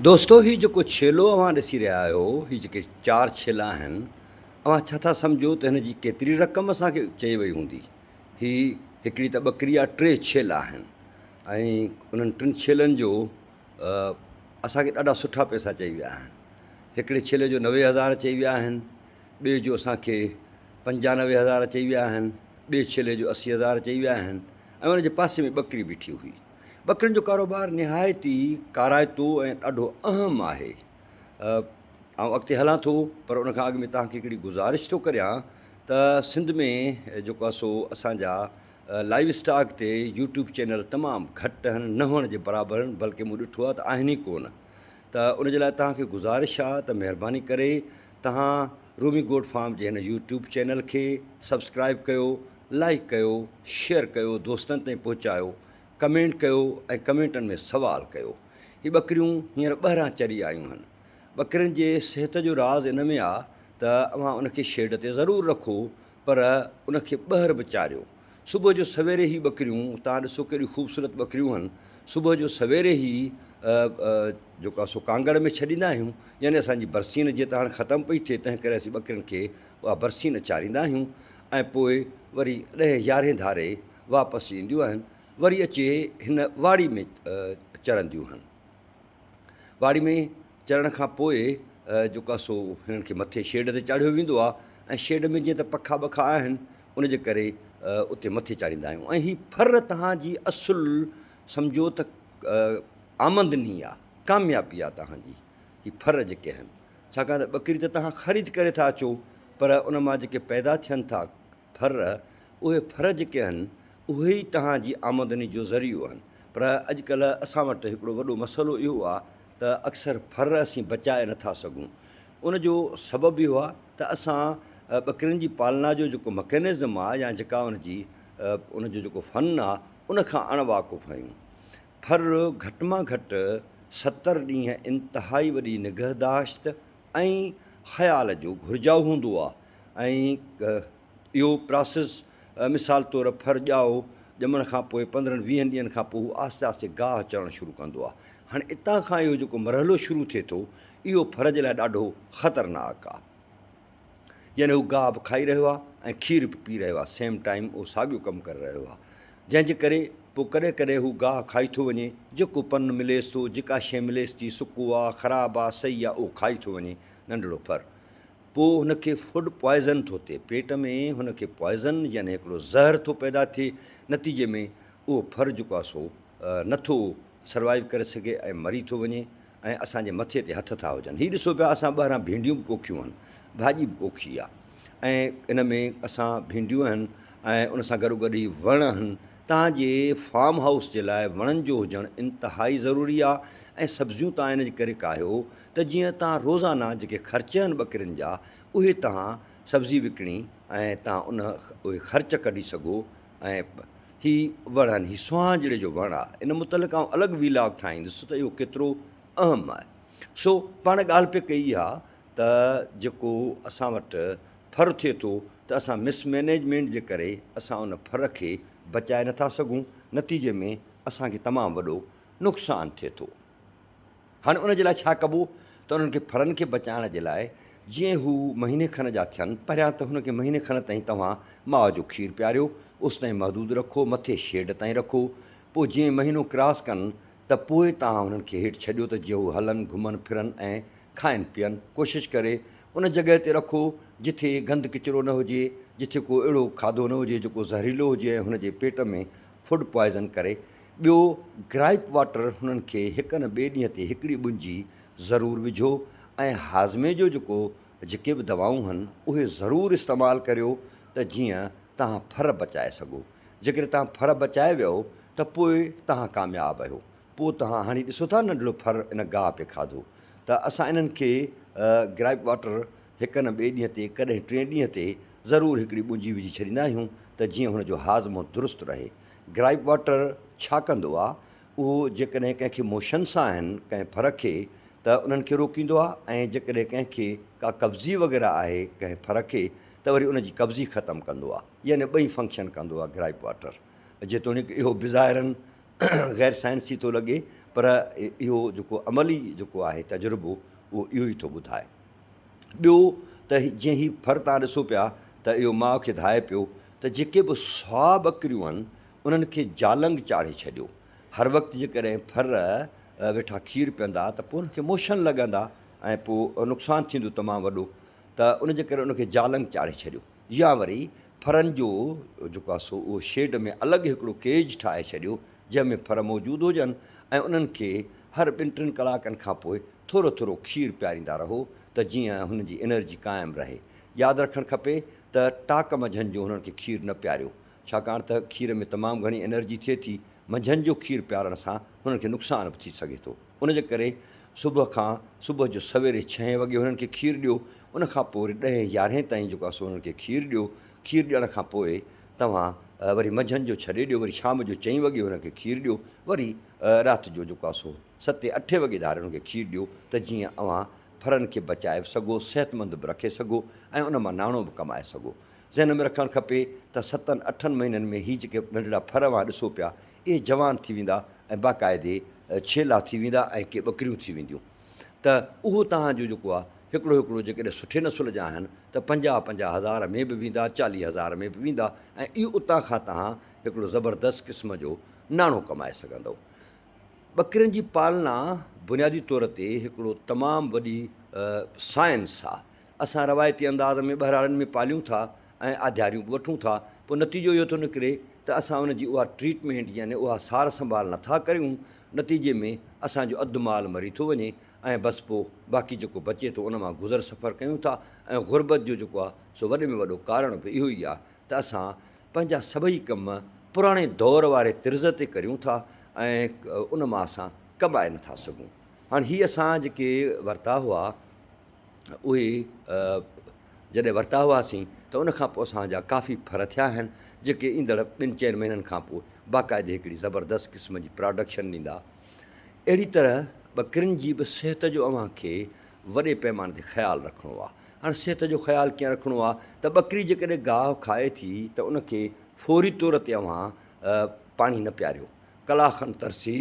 دوستو هي جيڪو ڇيلو اوهان ڏسي رهيا آهيو هي جيڪي چار ڇيلا آهن اوهان ڇا ٿا سمجهو ته هن جي ڪيتري رقم اسان کي چئي وئي هوندي هي هڪڙي ته ٻڪري آ ٽي ڇيلا آهن ۽ انهن ٽن ڇيلن جو اسان کي ڏاڍا سٺا پئسا چئي ويا آهن هڪڙي ڇيلي جو 90,000 چئي ويا آهن ٻئي جو اسان کي 95,000 چئي ويا آهن ٻئي ڇيلي جو 80,000 چئي ويا آهن ۽ ان جي پاسي ۾ ٻڪري بيٺي هئي ٻڪرين جو ڪاروبار نهايت ئي ڪارائتو ۽ ڏاڍو اهم آهي. آئون اڳتي هلان ٿو پر ان کان اڳ ۾ توهان کي هڪڙي گذارش ٿو ڪريان ته سنڌ ۾ جيڪو آهي سو اسان جا لائيو اسٽاڪ تي يوٽيوب چينل تمام گهٽ آهن نه هئڻ جي برابر آهن بلڪه مون ڏٺو آهي ته آهن ئي ڪونه ته ان جي لاء توهان کي گذارش آهي ته مهرباني ڪري توهان رومي گوٽ فارم جي هن يوٽيوب چينل کي سبسڪرائب ڪيو لائيڪ ڪيو شيئر ڪيو دوستن تائين پهچايو ڪمينٽ ڪيو ۽ ڪمينٽن ۾ سوال ڪيو. هي ٻڪريون هينئر ٻهران چري آيون هن. ٻڪرين جي صحت جو راز ان ۾ آ ته اوهان ان کي شيڊ تي ضرور رکو پر ان کي ٻهر به چاريو. صبح جو سويري هي ٻڪريون توهان ڏسو ڪيڏيون خوبصورت ٻڪريون هن. صبح جو سويري هي جيڪو آ سو ڪانگڙ ۾ ڇڏيندا آهيون يعني اسان جي برسين جيئن ته هاڻ ختم پئي ٿئي تنهن ڪري اسين ٻڪرين کي اها برسين چاريندا آهيون ۽ پوء وري ڏهين يارهين ڌاري واپس اينديون آهن، وري اچي هن واڙي ۾ چرنديون آهن. واڙي ۾ چرڻ کان پوء جيڪو آهي سو هنن کي مٿي شيڊ تي چاڙهيو ويندو آهي ۽ شيڊ ۾ جيئن ته پکا بکا آهن ان جي ڪري اتي مٿي چاڙهيندا آهيون ۽ هي ڦر توهان جي اصل سمجهو ته آمدني آهي، ڪاميابي آهي توهان جي هي ڦر جيڪي آهن. ڇاڪاڻ ته ٻڪري ته توهان خريد ڪري ٿا اچو پر ان مان جيڪي پيدا ٿين ٿا ڦر، اهي ڦر جيڪي آهن، اهي ئي توهان جي آمدني جو ذريعو آهن. پر اڄڪلهه اسان وٽ هڪڙو وڏو مسئلو اهو آهي ته اڪثر ڦر اسين بچائي نه ٿا سگهون. ان جو سبب اهو آهي ته اسان ٻڪرين جي پالنا جو جيڪو مڪينزم آهي يا جيڪا ان جي ان جو جيڪو فن آهي، ان کان اڻ واقف آهيون. ڦر گهٽ مان گهٽ 70 ڏينهن انتهائي وڏي نگهداشت ۽ خيال جو گهرجائو هوندو آهي ۽ اهو پراسيس مثال طور ڦر ڄائو ڄمڻ کان پوء پندرهن ويهن ڏينهن کان پوء هو آهستي آهستي گاهه چرڻ شروع ڪندو آهي. هاڻي اتان کان اهو جيڪو مرحلو شروع ٿئي ٿو اهو ڦر جي لاء ڏاڍو خطرناڪ آهي. يعني هو گاهه به کائي رهيو آهي ۽ کير به پي رهيو آهي سيم ٽائيم اهو ساڳيو ڪم ڪري رهيو آهي. جنهن جي ڪري پوء ڪڏهن ڪڏهن هو گاهه کائي ٿو وڃي جيڪو پن مليس ٿو جيڪا شيء مليس ٿي سڪو آهي خراب آهي صحيح آهي اهو کائي ٿو وڃي ننڍڙو ڦر. پوء هن کي فوڊ پوائزن ٿو ٿئي، پيٽ ۾ هن کي پوائزن يعني هڪڙو زهر ٿو پيدا ٿئي، نتيجي ۾ اهو ڦر جيڪو آهي سو نٿو سروائيو ڪري سگهي ۽ مري ٿو وڃي ۽ اسان جي مٿي تي هٿ ٿا هجن. هي ڏسو پيا اسان ٻاهران ڀينڊيون به پوکيون آهن، ڀاڄي به پوکي آهي ۽ ان ۾ اسان ڀينڊيون آهن ۽ ان سان گڏوگڏ هي وڻ آهن. توهان جي فارم هائوس جي لاء وڻن جو هجڻ انتهائي ضروري آهي ۽ سبزيون توهان ان جي ڪري ڪاهيو ته جيئن توهان روزانه جيڪي خرچ آهن ٻڪرين جا اهي توهان سبزي وڪڻي ۽ توهان ان اهي خرچ ڪڍي سگهو ۽ هي وڻ آهن هي سهانجڙي جو وڻ آهي ان متعلق آئون الڳ ويلاگ ٺاهيندس ته اهو ڪيترو اهم آهي سو پاڻ ڳالهه پئي ڪئي اها ته جيڪو اسان وٽ ڦر ٿئي ٿو ته اسان مس مئنيجمينٽ جي ڪري اسان ان ڦر کي بچائي نٿا سگهون نتيجي ۾ اسان کي تمام وڏو نقصان ٿئي ٿو. هاڻي ان جي لاء ڇا ڪبو ته انهن کي ڦرن کي بچائڻ جي لاء جيئن هو مهيني کن جا ٿين، پهريان ته هن کي مهيني کن تائين توهان ماء جو کير پياريو، اس تائين محدود رکو، مٿي شيڊ تائين رکو، پوء جيئن مهينو ڪراس ڪن ته پوء توهان هنن کي هيٺ ڇڏيو ته جيئن هو هلن، گهمن، ڦرن ۽ کائن پيئن، ڪوشش ڪري ان جڳهه تي رکو جٿي گند ڪچرو نه هجي، جٿي ڪو اهڙو کاڌو نه هجي جيڪو زهريلو هجي ۽ هن جي پيٽ ۾ فوڊ پوائزن ڪري. ٻيو گرائپ واٽر هنن کي هڪ نه ٻئي ڏينهن تي هڪڙي ٻنجي ضرور وجهو ۽ هاضمي جو جيڪو جيڪي به دوائون هن اهي ضرور استعمال ڪريو ته جيئن توهان ڦر بچائي سگهو. جيڪڏهن توهان ڦر بچائي ويو ته پوء توهان ڪامياب آهيو. پوء توهان هاڻي ڏسو ٿا ننڍڙو ڦر ان گاهه پئي کاڌو ته اسان انهن کي گرائپ واٽر هڪ نه ٻئي ڏينهن تي ڪڏهن ٽئين ڏينهن تي ضرور هڪڙي ٻنجي وجهي ڇڏيندا آهيون ته جيئن هن جو هاضمو درست رهي. گرائپ واٽر ڇا ڪندو آ؟ اهو جيڪڏهن ڪنهن کي موشنس آهن ڪنهن ڦر کي ته انهن کي روڪيندو آ ۽ جيڪڏهن ڪنهن کي ڪا قبضي وغيره آهي ڪنهن ڦر کي ته وري ان جي قبضي ختم ڪندو آ يعني ٻئي فنڪشن ڪندو آ گرائپ واٽر. جيتوڻيڪ اهو بظاهرن غير سائنسي ٿو لڳي پر اهو جيڪو عملي جيڪو آهي تجربو اهو اهو ئي ٿو ٻڌائي. ٻيو ته جيئن هي ڦر تان ڏسو پيا ته اهو ماء کي ڌائي پيو ته جيڪي به سوا ٻڪريون آهن انهن کي جالنگ چاڙهي ڇڏيو. هر وقت جيڪڏهن ڦر ويٺا کير پيئندا ته پوء انهن کي موشن لڳندا ۽ پوء نقصان ٿيندو تمام وڏو ته ان جي ڪري ان کي جالنگ چاڙهي ڇڏيو يا وري ڦرن جو جيڪو آهي سو اهو شيڊ ۾ الڳ هڪڙو ڪيج ٺاهي ڇڏيو جنهن ۾ ڦر موجود هجن ۽ انهن کي هر ٻن ٽن ڪلاڪن کان پوء ٿورو ٿورو کير پياريندا رهو ته جيئن هنن جي انرجي قائم رهي. ياد رکڻ کپي ته ٽاڪ منجهند جو هنن کي کير نه پياريو ڇاڪاڻ ته کير ۾ تمام گهڻي انرجي ٿئي ٿي، منجهند جو کير پيارڻ سان هنن کي نقصان به ٿي سگهي ٿو. ان جي ڪري صبح کان صبح جو سويري ڇهين وڳي هنن کي کير ڏيو، ان کان پوء وري ڏهين يارهين تائين جيڪو آهي سو هنن کي کير ڏيو، کير ڏيڻ کان پوء توهان وري منجهند جو ڇڏي ڏيو، وري شام جو چئين وڳي هنن کي کير ڏيو، وري رات جو جيڪو آهي سو ستين اٺين وڳي ڌاري هنن کي کير ڏيو ته جيئن اوهان ڦرن کي بچائي به سگهو، صحتمند به رکي سگهو ۽ ان مان ناڻو به ڪمائي سگهو. ذهن ۾ رکڻ کپي ته ستن اٺن مهينن ۾ هي جيڪي ننڍڙا ڦر اوهان ڏسو پيا، اهي جوان ٿي ويندا ۽ باقاعدي ڇيلا ٿي ويندا ۽ ڪي ٻڪريون ٿي وينديون ته اهو توهان جو جيڪو آهي هڪڙو هڪڙو جيڪڏهن سٺي نسل جا آهن ته پنجاهه پنجاهه هزار ۾ به ويندا، چاليهه هزار ۾ به ويندا ۽ اهو اتان کان توهان هڪڙو زبردست قسم جو ناڻو ڪمائي سگهندؤ. ٻڪرين جي پالنا بنيادي طور تي هڪڙو تمام وڏي سائنس آهي. اسان روايتي انداز ۾ ٻهراڙين ۾ پاليون ٿا ۽ آڌياريون به وٺون ٿا پوء نتيجو اهو ٿو نڪري ته اسان ان جي اها ٽريٽمينٽ يعني اها سار سنڀال نٿا ڪريون نتيجي ۾ اسان جو اڌ مال مري ٿو وڃي ۽ بس پوء باقي جيڪو بچي ٿو ان مان گذر سفر ڪيون ٿا ۽ غربت جو جيڪو آهي سو وڏي ۾ وڏو ڪارڻ به اهو ئي آهي ته اسان پنهنجا سڀئي ڪم پراڻي دور واري طرز تي ڪريون ٿا ۽ ان مان اسان ڪمائي نٿا سگهون هاڻي هي اسان جيڪي ورتا هئا اهي جڏهن ورتا هئاسين ته ان کان پوء اسان جا ڪافي ڦر ٿيا آهن جيڪي ايندڙ ٻن چئن مهينن کان پوء باقاعدي هڪڙي زبردست قسم جي پراڊڪشن ڏيندا. اهڙي طرح ٻڪرين جي به صحت جو اوهان کي وڏي پيماني تي خيال رکڻو آهي. هاڻ صحت جو خيال ڪيئن رکڻو آهي ته ٻڪري جيڪڏهن گاهه کائي ٿي ته ان کي فوري طور تي اوهان پاڻي نه پياريو ڪلاڪ کن ترسي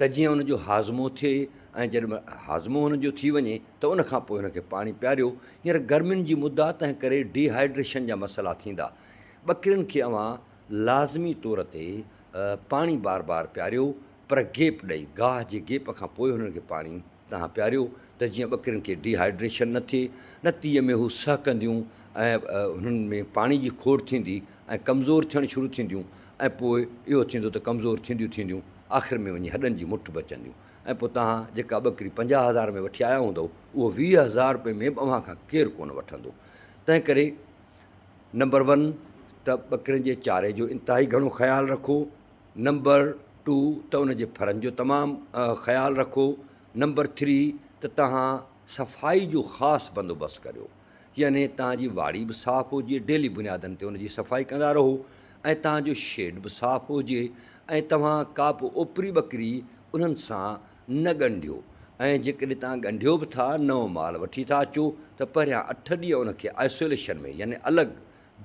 ته جيئن ان جو هاضمو ٿئي ۽ جڏهن هاضمو هن جو ٿي وڃي ته ان کان پوء هن کي پاڻي پياريو. هينئر گرمين جي مد آ تنهن ڪري ڊي هائيڊريشن جا مسئلا ٿيندا. ٻڪرين کي اوهان لازمي طور تي پاڻي بار بار پياريو پر گيپ ڏئي گاهه جي گيپ کان پوء هنن کي پاڻي توهان پياريو ته جيئن ٻڪرين کي ڊي هائيڊريشن نه ٿئي. نتيجي ۾ هو سهڪنديون ۽ هنن ۾ پاڻي جي کوٽ ٿيندي ۽ ڪمزور ٿيڻ شروع ٿينديون ۽ پوء اهو ٿيندو ته ڪمزور ٿينديون ٿينديون آخر ۾ وڃي هڏن جي مٺ بچنديون ۽ پوء توهان جيڪا ٻڪري 50 هزار ۾ وٺي آيا هوندؤ اهو 20 هزار رپئي ۾ به اوهان کان ڪير ڪونه وٺندو. تنهن ڪري نمبر ون ته ٻڪرين جي چاري جو انتهائي گهڻو خيال رکو، نمبر ٽو ته ان جي ڦرن جو تمام خيال رکو، نمبر ٿري ته توهان صفائي جو خاص بندوبست ڪريو يعني توهان جي واڙي به صاف هجي ڊيلي بنيادن تي ان جي صفائي ڪندا رهو ۽ توهان جو شيڊ به صاف هجي ۽ توهان ڪا به اوپري ٻڪري انهن سان نه ڳنڍيو ۽ جيڪڏهن توهان ڳنڍيو به ٿا نئون مال وٺي ٿا اچو ته پهريان اٺ ڏينهن ان کي آئسوليشن ۾ يعني الڳ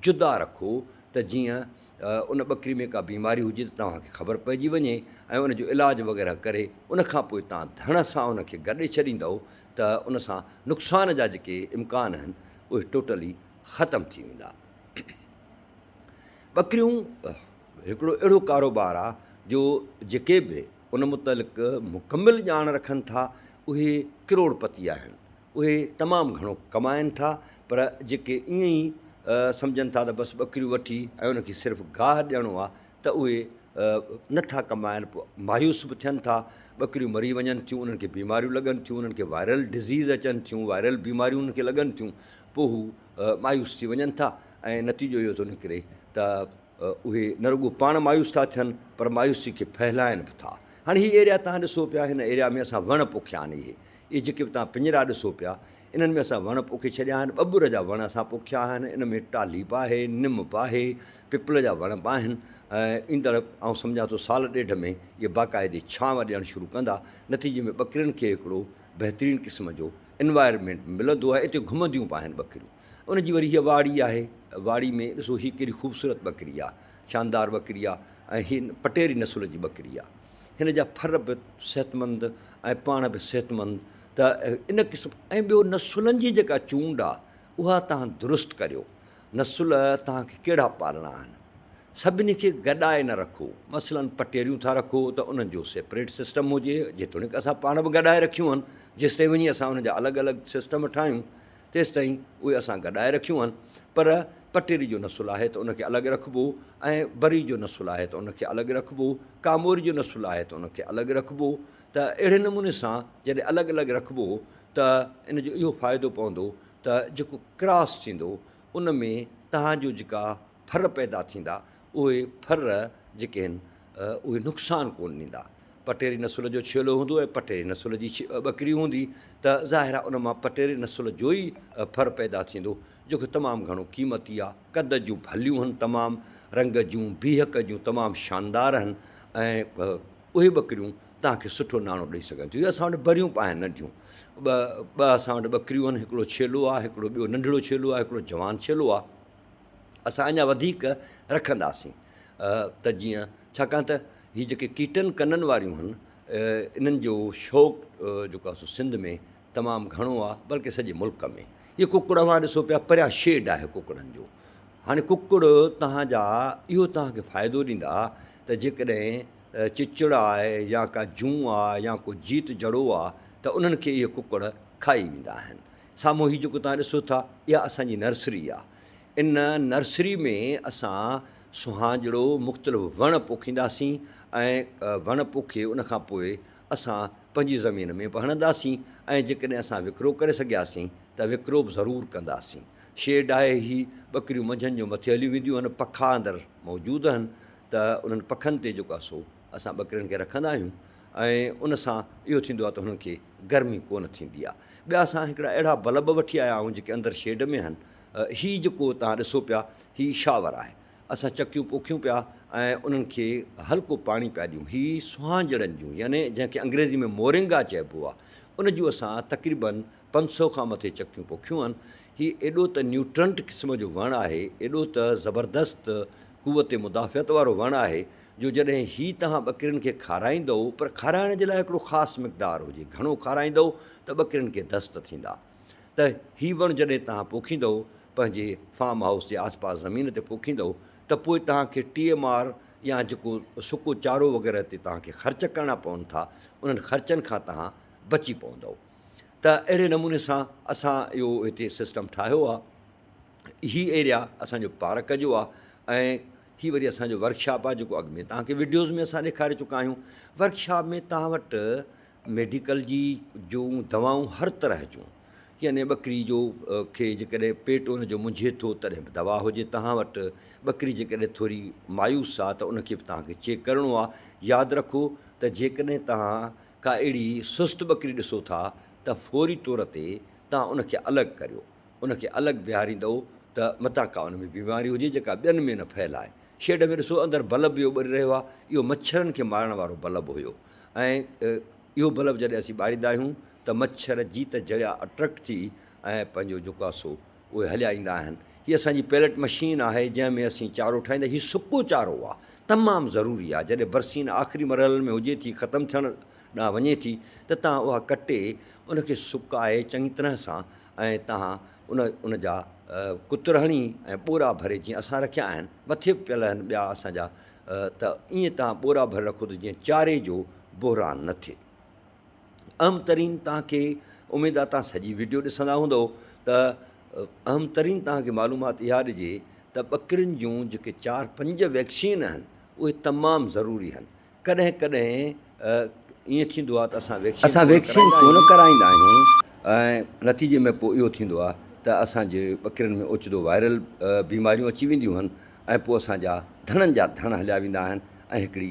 جدا رکو ته جيئن ان ٻڪري ۾ ڪا بيماري هجي ته توهان کي خبر پئجي وڃي ۽ ان جو علاج وغيره ڪري ان کان پوء توهان ڌڻ سان ان کي گڏي ڇڏيندؤ ته ان سان نقصان جا جيڪي امڪان آهن اهي ٽوٽلي ختم ٿي ويندا. ٻڪريون هڪڙو اهڙو ڪاروبار آهي جو جيڪي به ان متعلق مڪمل ڄاڻ رکن ٿا اهي ڪروڙ پتي آهن. اهي تمام گهڻو ڪمائن ٿا پر جيڪي ائين ئي سمجهن ٿا ته بس ٻڪريون وٺي ۽ ان کي صرف گاهه ڏيڻو آهي ته اهي نه ٿا ڪمائن پوء مايوس به ٿين ٿا ٻڪريون مري وڃن ٿيون انهن کي بيماريون لڳن ٿيون انهن کي وائرل ڊزيز اچن ٿيون وائرل بيماريون انهن کي لڳن ٿيون پوء هو مايوس ٿي وڃن ٿا ۽ نتيجو اهو ٿو نڪري ته اهي نه رڳو پاڻ مايوس ٿا ٿين پر مايوسي کي ڦهلائن به ٿا هاڻي هي ايريا تهان ڏسو پيا هن ايريا ۾ اسان وڻ پوکيا آهن اهي اهي جيڪي به توهان پڃرا ڏسو پيا، انهن ۾ اسان وڻ پوکي ڇڏيا آهن. ٻٻر جا وڻ اسان پوکيا آهن، ان ۾ ٽالهي به آهي، نم به آهي، پپل جا وڻ به آهن ۽ ايندڙ آئون سمجهان ٿو سال ڏيڍ ۾ اهي باقاعدي ڇانو ڏيڻ شروع ڪندا. نتيجي ۾ ٻڪرين کي هڪڙو بهترين قسم جو انوائرمينٽ ملندو ۽ اتي گهمنديون به آهن ٻڪريون. ان جي وري هيء واڙي آهي، واڙي ۾ ڏسو هي ڪيڏي خوبصورت ٻڪري آهي، شاندار ٻڪري آهي ۽ هي پٽيري نسل جي ٻڪري آهي. هن جا ڦر به صحتمند ۽ پاڻ به صحتمند ته ان قسم ۽ ٻيو نسلن جي جيڪا چونڊ آ اها توهان درست ڪريو. نسل توهان کي ڪهڙا پالڻا آهن. سڀني کي گڏائي نه رکو. مثلاً پٽيريون ٿا رکو ته انهن جو سيپريٽ سسٽم هجي، جيتوڻيڪ اسان پاڻ به گڏائي رکيون آهن، جيستائين وڃي اسان انهن جا الڳ الڳ سسٽم ٺاهيون تيستائين اهي اسان گڏائي رکيون آهن، پر پٽيري جو نسل آهي ته ان کي الڳ رکبو ۽ بري جو نسل آهي ته ان کي الڳ رکبو، ڪاموري جو نسل آهي ته ان کي الڳ رکبو ته اهڙي نموني سان جڏهن الڳ الڳ رکبو ته ان جو اهو فائدو پوندو ته جيڪو ڪراس ٿيندو ان ۾ توهان جو جيڪا ڦر پيدا ٿيندا اهي ڦر جيڪي آهن اهي نقصان ڪونه ڏيندا. پٽيري نسل جو ڇيلو هوندو ۽ پٽيري نسل جي ٻڪري هوندي ته ظاهر آهي ان مان پٽيري نسل جو ئي ڦر پيدا ٿيندو جيڪو تمام گهڻو قيمتي آهي. قد جون ڀليون هن تمام رنگ جون بيهڪ جون تمام شاندار آهن ۽ اهي ٻڪريون توهان کي سٺو ناڻو ڏئي سگهن ٿيون. اهي اسان وٽ بريون به آهن ننڍيون. ٻه اسان وٽ ٻڪريون آهن، هڪڙو ڇيلو آهي، هڪڙو ٻيو ننڍڙو ڇيلو آهي، هڪڙو جوان ڇيلو آهي. اسان اڃا وڌيڪ رکنداسين ته جيئن ڇاڪاڻ ته هي جيڪي ڪيٽن ڪنن واريون آهن انهن جو شوق جيڪو آهي سو سنڌ ۾ تمام گهڻو آهي بلڪه سڄي ملڪ ۾. هي ڪڪڙ اوهان ڏسو پيا پريان شيڊ آهي ڪڪڙن جو. هاڻي ڪڪڙ توهان جا اهو توهان کي فائدو ڏيندا ته جيڪڏهن چچڙ آهي يا ڪا جون آهي يا ڪو جيت جڙو آهي ته انهن کي اهي ڪڪڙ کائي ويندا آهن. سامهون هي جيڪو توهان ڏسو ٿا اها اسان جي نرسري آهي. ان نرسري ۾ اسان سهانجڙو مختلف وڻ پوکينداسين ۽ وڻ پوکي ان کان پوء اسان پنهنجي زمين ۾ به هڻنداسين ۽ جيڪڏهن اسان وڪرو ڪري سگهياسين ته وڪرو به ضرور ڪنداسين. شيڊ آهي هي ٻڪريون منجهند جو مٿي هليون وينديون آهن پکا اندر موجود آهن ته انهن پکن تي جيڪو آهي سو اسان ٻڪرين کي رکندا آهيون ۽ ان سان اهو ٿيندو آهي ته هنن کي گرمي ڪونه ٿيندي آهي. ٻيا اسان هڪڙا اهڙا بلب وٺي آيا آهيون جيڪي اندر شيڊ ۾ آهن. هي جيڪو توهان ڏسو پيا هي شاور آهي. اسان چڪيون پوکيون پيا ۽ انهن کي هلڪو پاڻي پيا ڏيون. هي سهانجڙن جون يعني جنهن کي انگريزي ۾ مورنگا چئبو آهي ان جون اسان تقريبن 500 کان مٿي چڪيون پوکيون آهن. هي ايڏو ته نيوٽرنٽ قسم جو وڻ آهي، ايڏو ته زبردست قوت مدافعت وارو وڻ آهي جو جڏهن هي توهان ٻڪرين کي کارائيندؤ پر کارائڻ جي لاء هڪڙو خاص مقدار هجي، گهڻو کارائيندؤ ته ٻڪرين کي دست ٿيندا. ته هي وڻ جڏهن توهان پوکيندؤ پنهنجي فارم هائوس جي آس پاس زمين تي پوکيندؤ ته پوء توهان کي ٽي ايم آر يا جيڪو سڪو چارو وغيره تي توهان کي خرچ ڪرڻا پون ٿا انهن خرچن کان توهان بچي پوندؤ. ته اهڙي نموني سان اسان اهو هتي سسٽم ٺاهيو آهي. هي ايريا اسان جو پارڪ جو آهي ۽ هي وري اسان جو ورڪشاپ آهي جيڪو اڳ ۾ توهان کي وڊيوز ۾ اسان ڏيکاري چڪا آهيون. ورڪشاپ ۾ توهان وٽ ميڊيڪل جي جون دوائون هر طرح جون يعني ٻڪري جو کي جيڪڏهن پيٽ ان جو منجهي ٿو تڏهن به دوا هجي توهان وٽ، ٻڪري جيڪڏهن ٿوري مايوس آهي ته ان کي به توهان کي چيڪ ڪرڻو آهي. ياد رکو ته جيڪڏهن توهان ڪا اهڙي سست ٻڪري ڏسو ٿا ته فوري طور تي توهان ان کي الڳ ڪريو. ان کي الڳ بيهاريندؤ ته متان ڪا ان ۾ بيماري هجي جيڪا ٻين ۾ نه ڦهلائي. شيڊ ۾ ڏسو اندر بلب اهو ٻري رهيو آهي. اهو مڇرن کي مارڻ وارو بلب هيو ۽ اهو بلب جڏهن اسين ٻاريندا آهيون ته مڇر جيت جڙيا اٽريڪٽ ٿي ۽ پنهنجو جيڪو آهي سو اهي هليا ايندا آهن. هي اسان جي پيلٽ مشين آهي جنهن ۾ اسين چارو ٺاهيندا هي سڪو چارو آهي تمام ضروري آهي جڏهن برسين آخري مرحلن ۾ هجي ٿي ختم ٿيڻ ڏانهن وڃي ٿي ته توهان اها ڪٽي ان کي سڪائي چڱي طرح سان ۽ توهان ان ان جا ڪتر هڻي ۽ ٻورا ڀري جيئن اسان رکيا آهن مٿي به پيل آهن ٻيا اسان جا ته ائين توهان ٻورا ڀري رکو ته جيئن چاري جو بحران نه ٿئي. اهم ترين توهان کي اميد آ توهان سڄي وڊيو ڏسندا هوندؤ ته اهم ترين توهان کي معلومات اها ڏجي ته ٻڪرين جون جيڪي چار پنج ويڪسين آهن اهي تمام ضروري آهن ڪڏهن ڪڏهن ائين ٿيندو آهي ته اسان ويڪسين اسان ويڪسين ڪونه ڪرائيندا آهيون ۽ نتيجي ۾ پوء اهو ٿيندو آهي ته اسان جي ٻڪرين ۾ اوچتو وائرل بيماريون اچي وينديون آهن ۽ پوء اسان جا ڌڻن جا ڌڻ هليا ويندا آهن ۽ هڪڙي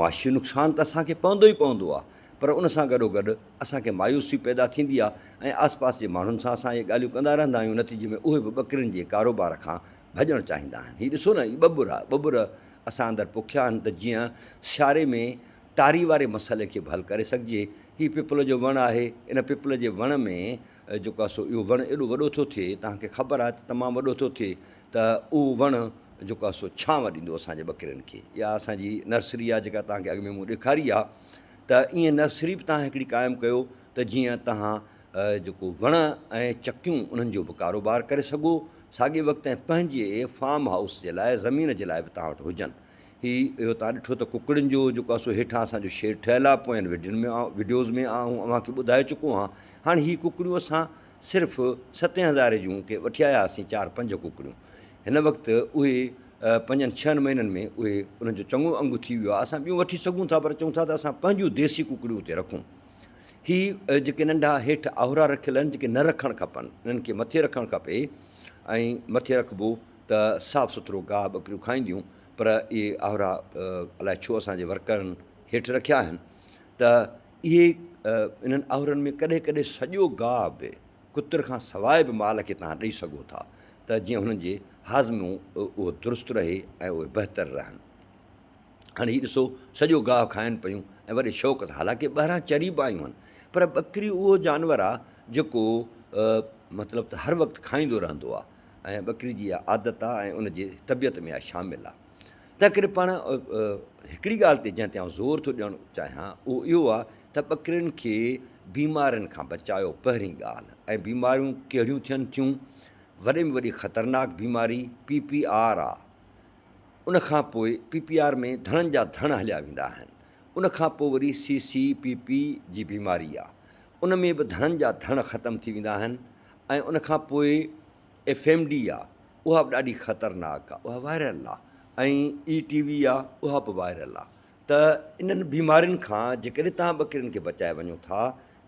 معاشي نقصان ته اسان کي پوندو ئي پوندو آهي پر ان سان گڏو گڏ اسان کي مايوسي پيدا ٿيندي آهي ۽ آس پاس جي ماڻهن سان اسان اهي ڳالهيون ڪندا رهندا آهيون نتيجي ۾ اهي به ٻڪرين جي ڪاروبار کان ڀڄڻ چاهيندا آهن هي ڏسو نه هي ٻٻر آهي ٻٻر اسان اندر پوکيا آهن ته جيئن سياري ۾ ٽاري واري مسئلي کي به حل ڪري سگهجي هي پپل جو وڻ آهي ان پپل جي وڻ ۾ جيڪو آهي سو اهو وڻ ايڏو وڏو ٿو ٿئي توهان کي خبر آهي ته تمام وڏو ٿو ٿئي ته اهو وڻ جيڪو آهي سو ڇانو ڏيندو اسان جي ٻڪرين کي. اها اسان جي نرسري آهي جيڪا توهان کي اڳ ۾ مون ڏيکاري آهي ته ائين نرسري به توهان هڪڙي قائم ڪيو ته جيئن توهان جيڪو وڻ ۽ چڪيون انهن جو به ڪاروبار ڪري سگهو ساڳي وقت ۽ پنهنجي فارم هائوس جي لاء زمين جي لاء به توهان وٽ هجن. هي اهو توهان ڏٺو ته ڪڪڙين جو جيڪو آهي سو هيٺان اسان جو شيڊ ٺهيل آهي پوين وڊين ۾ وڊيوز ۾ آئون اوهان کي ٻڌائي چڪو آهيان. هاڻي هي ڪڪڙيون اسان صرف ستين هزاري جون ڪي وٺي آيا هئاسين چار پنج ڪڪڙيون. هن وقت اهي پنجن ڇهن مهينن ۾ اهي انهن جو چڱو انگ ٿي ويو آهي. اسان ٻيون وٺي سگهون ٿا پر چئون ٿا ته اسان پنهنجون ديسي ڪڪڙيون اتي رکون. هي جيڪي ننڍا هيٺ آهورا رکيل آهن جيڪي نه رکڻ کپن انهن کي مٿي رکڻ کپي ۽ مٿي رکبو ته صاف سٿرو گاهه ٻڪريون کائينديون پر اهي آهورا الائي ڇو اسان جي ورڪرن هيٺ رکيا آهن ته اهي انهن آهورن ۾ ڪڏهن ڪڏهن سڄو گاهه به ڪتر کان سواء به مال کي توهان ڏئي سگهو ٿا ته جيئن هنن جي هاضمو اهو درست رهي ۽ اهي بهتر رهن. هاڻي هي ڏسو سڄو گاهه کائن پيون ۽ وڏي شوق سان حالانڪه ٻاهران چري به آيون آهن پر ٻڪري اهو جانور آهي جيڪو مطلب ته هر وقت کائيندو رهندو آهي ۽ ٻڪري جي اها عادت آهي ۽ ان جي طبيعت ۾ اها شامل آهي تنهن ڪري پاڻ هڪڙي ڳالهه تي جنهن تي آئون زور ٿو ڏيڻ چاهيان اهو اهو آهي ته ٻڪرين کي بيمارين کان بچايو پهرين ڳالهه ۽ بيماريون ڪهڙيون ٿين ٿيون وڏي ۾ وڏي خطرناڪ بيماري پي پي آر آهي ان کان پوء پي پي آر ۾ ڌڻن جا ڌڻ هليا ويندا آهن. ان کان پوء وري سي سي پي پي جي بيماري آ. ان ۾ به ڌڻن جا ڌڻ ختم ٿي ويندا آهن ۽ ان کان پوء ايف ايم ڊي آ اها به ڏاڍي خطرناڪ آ اها وائرل آ ۽ اي ٽي وي آ اها به وائرل آ ته انهن بيمارين کان جيڪڏهن توهان ٻڪرين کي بچائي وڃو ٿا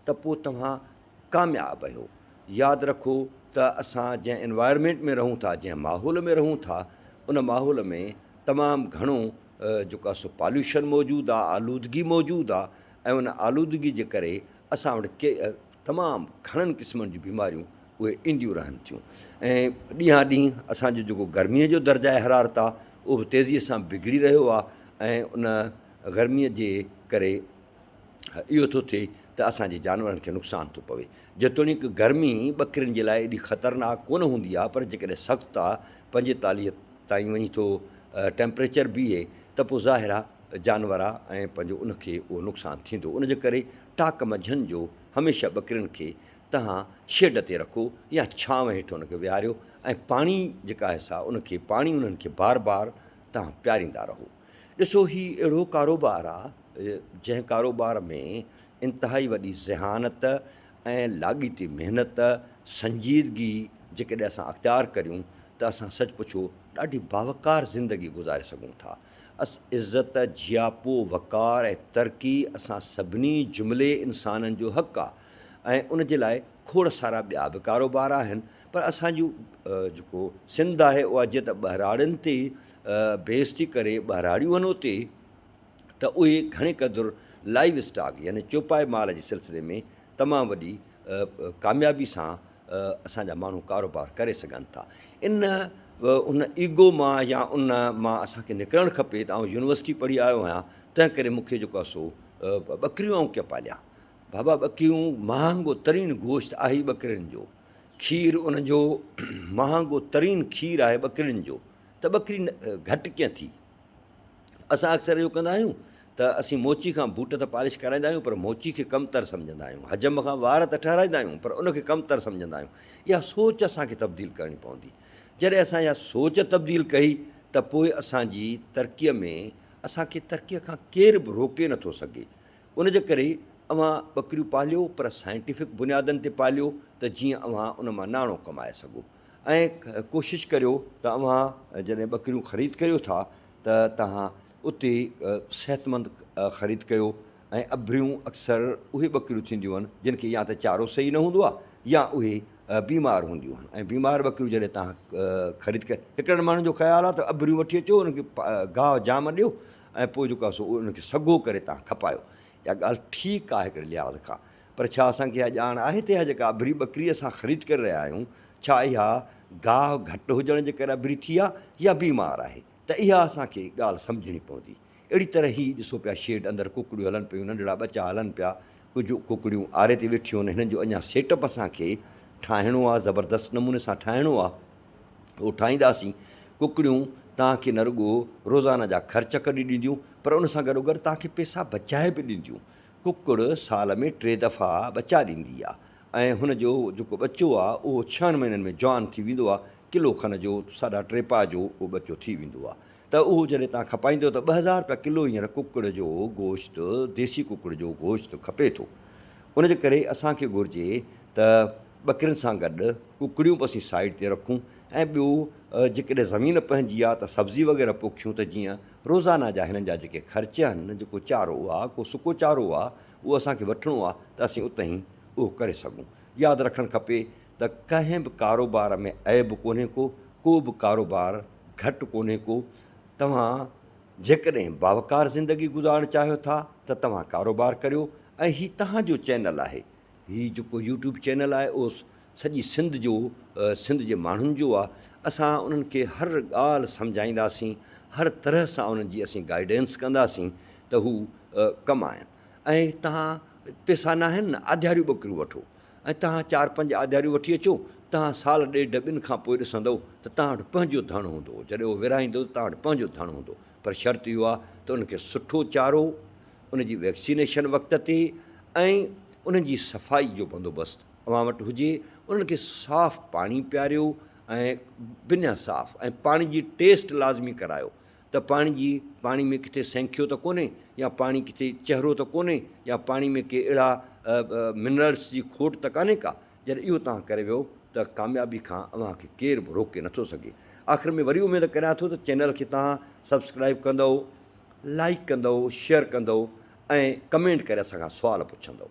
ته پوء توهان ڪامياب آهيو. ياد رکو ته اسان جنهن انوائرمينٽ ۾ رهون ٿا، جنهن ماحول ۾ رهون ٿا، ان ماحول ۾ تمام گهڻو جيڪو آهي سو پاليوشن موجود آهي، آلودگي موجود آهي ۽ ان آلودگي جي ڪري اسان وٽ ڪي تمام گهڻن قسمن جون بيماريون اهي اينديون رهن ٿيون ۽ ڏينهان ڏينهن اسان جو جيڪو گرميء جو درجه حرارت آهي اهو به تيزيء سان بگڙي رهيو آهي ۽ ان گرميء جي ڪري اهو ٿو ٿئي ته اسان جي جانورن کي نقصان ٿو پوي. جيتوڻيڪ گرمي ٻڪرين جي لاء ايڏي خطرناڪ ڪونه هوندي آهي پر جيڪڏهن سخت آهي 45 تائين وڃي ٿو ٽيمپريچر بيهي ته پوء ظاهر آهي جانور آهي ۽ پنهنجو ان کي اهو نقصان ٿيندو ان جي ڪري ٽاڪ منجهند جو هميشه ٻڪرين کي توهان شيڊ تي رکو يا ڇانو هيٺ ان کي ويهاريو ۽ پاڻي جيڪا آهي سا ان کي پاڻي انهن کي بار بار توهان پياريندا رهو. ڏسو هي اهڙو ڪاروبار آ جنهن ڪاروبار ۾ انتهائي وڏي ذهانت ۽ لاڳيتي محنت، سنجيدگي جيڪڏهن اسان اختيار ڪريون ته اسان سچ پڇو ڏاڍي باوقار زندگي گذاري سگهون ٿا. اس عزت، جياپو، وقار ۽ ترقي اسان سڀني جملي انسانن جو حق آ ۽ ان جي لاء کوڙ سارا ٻيا به ڪاروبار آهن پر اسان جون جيڪو سنڌ آهي اها جيئن ته ٻهراڙين تي بيس ٿي ڪري ٻهراڙيون آهن اتي ته اهي گهڻي قدر لائيو اسٽاڪ يعني چوپائي مال جي سلسلي ۾ تمام وڏي ڪاميابي سان اسان جا ماڻهو ڪاروبار ڪري سگهن ٿا ان ان ايگو مان يا ان مان اسان کي نڪرڻ کپي ته آئون يونيورسٽي پڙهي آيو آهيان تنهن ڪري مون کي جيڪو آهي سو ٻڪريون آئون ڪيئن پاليان بابا ٻڪريون مهانگو ترين گوشت آهي ٻڪرين جو کير ان جو مهانگو ترين کير آهي ٻڪرين جو ته ٻڪري گهٽ ڪيئن ٿي؟ اسان اڪثر اهو ڪندا آهيون ته اسين موچي کان بوٽ ته پالش ڪرائيندا آهيون پر موچي کي ڪمتر سمجهندا آهيون، حجم کان وار ته ٺهرائيندا آهيون پر ان کي ڪمتر سمجهندا آهيون. اها سوچ اسان کي تبديل ڪرڻي پوندي. جڏهن اسان اها سوچ تبديل ڪئي ته پوء اسان جي ترقيء ۾ اسان کي ترقيء کان ڪير به روڪي نٿو سگهي. ان جي ڪري اوهان ٻڪريون پاليو پر سائنٽيفڪ بنيادن تي پاليو ته جيئن اوهان ان مان ناڻو ڪمائي سگهو ۽ ڪوشش ڪريو ته اوهان جڏهن ٻڪريون خريد ڪريو ٿا ته توهان اتي صحتمند خريد ڪيو ۽ اڀريون اڪثر اهي ٻڪريون ٿينديون آهن جن کي يا ته چارو صحيح نه هوندو آهي يا اهي بيمار هونديون آهن ۽ بيمار ٻڪريون جڏهن توهان خريد ڪري هڪڙن ماڻهن جو خيال آهي ته اڀريون وٺي اچو انهن کي گاهه جام ڏيو ۽ پوء جيڪو آهي سو ان کي سگهو ڪري توهان کپايو. اها ڳالهه ٺيڪ آهي هڪڙي لحاظ کان پر ڇا اسان کي اها ڄاڻ آهي ته اها جيڪا اڀري ٻڪري اسان خريد ڪري رهيا آهيون ڇا اها گاهه گهٽ هجڻ جي ڪري اڀري ٿي آهي يا بيمار آهي ته اها اسان کي ڳالهه سمجهڻي پوندي. اهڙي طرح هي ڏسو پيا شيڊ اندر ڪڪڙيون هلن پيون ننڍڙا ٻچا هلن پيا ڪجهه ڪڪڙيون آري تي ويٺيون آهن هنن جو اڃا سيٽ اپ اسان کي ٺاهڻو آهي زبردست نموني سان ٺاهڻو آهي. اهو ٺاهينداسين. ڪڪڙيون توهان کي نه رڳو روزانه جا خرچ ڪڍي ڏينديون پر ان سان گڏوگڏ توهان کي پئسا بچائي به ڏينديون. ڪڪڙ سال ۾ ٽي دفعا ٻچا ڏيندي آ ۽ هن جو جيڪو ٻچو آ اهو ڇهن مهينن ۾ جوان ٿي ويندو آ، ڪلو کن جو ساڍا ٽي پاء جو اهو ٻچو ٿي ويندو آ ته اهو جڏهن توهان کپائيندو ته 2000 رپيا ڪلو هينئر ڪڪڙ جو گوشت ديسي ڪڪڙ جو گوشت کپي ٿو. ان جي ڪري اسان کي گهرجي ته ٻڪرين سان گڏ ڪڪڙيون به اسين سائيڊ تي رکون ۽ ٻيو جيڪڏهن زمين پنهنجي آ ته سبزي وغيره پوکيون ته جيئن روزانه جا هنن جا جيڪي خرچ آهن جيڪو چارو آ ڪو سڪو چارو آ اهو اسان کي وٺڻو آ ته اسين اتهين اهو ڪري سگهون. ياد رکڻ کپي ته ڪنهن به ڪاروبار ۾ عيب ڪونهي ڪو، ڪو به ڪاروبار گهٽ ڪونهي ڪو، توهان جيڪڏهن باوقار زندگي گذارڻ چاهيو ٿا ته توهان ڪاروبار ڪريو ۽ هي توهان جو چينل آهي هي جيڪو يوٽيوب چينل آهي اهو سڄي سنڌ جو سنڌ جي ماڻهن جو آهي اسان انهن کي هر ڳالهه سمجهائينداسين هر طرح سان انهن جي اسين گائيڊنس ڪنداسين ته هو ڪمائن ۽ توهان پيسا ناهن نه آڌياريون ٻڪريون وٺو ۽ توهان چار پنج آڌياريون وٺي اچو توهان سال ڏيڍ ٻن کان پوء ڏسندؤ ته توهان وٽ پنهنجو ڌڻ هوندو جڏهن اهو ورهائيندو ته توهان وٽ پنهنجو ڌڻ هوندو پر شرط اهو آهي ته ان کي سٺو چارو ان جي ويڪسينيشن وقت تي ۽ انهن جي صفائي جو بندوبست اوهان وٽ هجي، انهن کي صاف پاڻي پياريو ۽ بنهه صاف ۽ پاڻي جي ٽيسٽ لازمي ڪرايو ته پاڻي جي پاڻي ۾ ڪٿي سينکيو ته ڪونهي يا پاڻي ڪٿي چهرو ته ڪونهي يا پاڻي ۾ ڪي اهڙا منرلس جي کوٽ ته ڪانهي ڪا، جڏهن اهو توهان ڪري ويو ته ڪاميابي کان اوهان کي ڪير به روڪي نٿو سگهي. آخر ۾ وري اميد ڪريان ٿو ته چينل کي توهان سبسڪرائيب ڪندؤ. لائيڪ ڪندؤ، شيئر ڪندؤ ۽ ڪمينٽ ڪري اسان کان سوال پڇندؤ.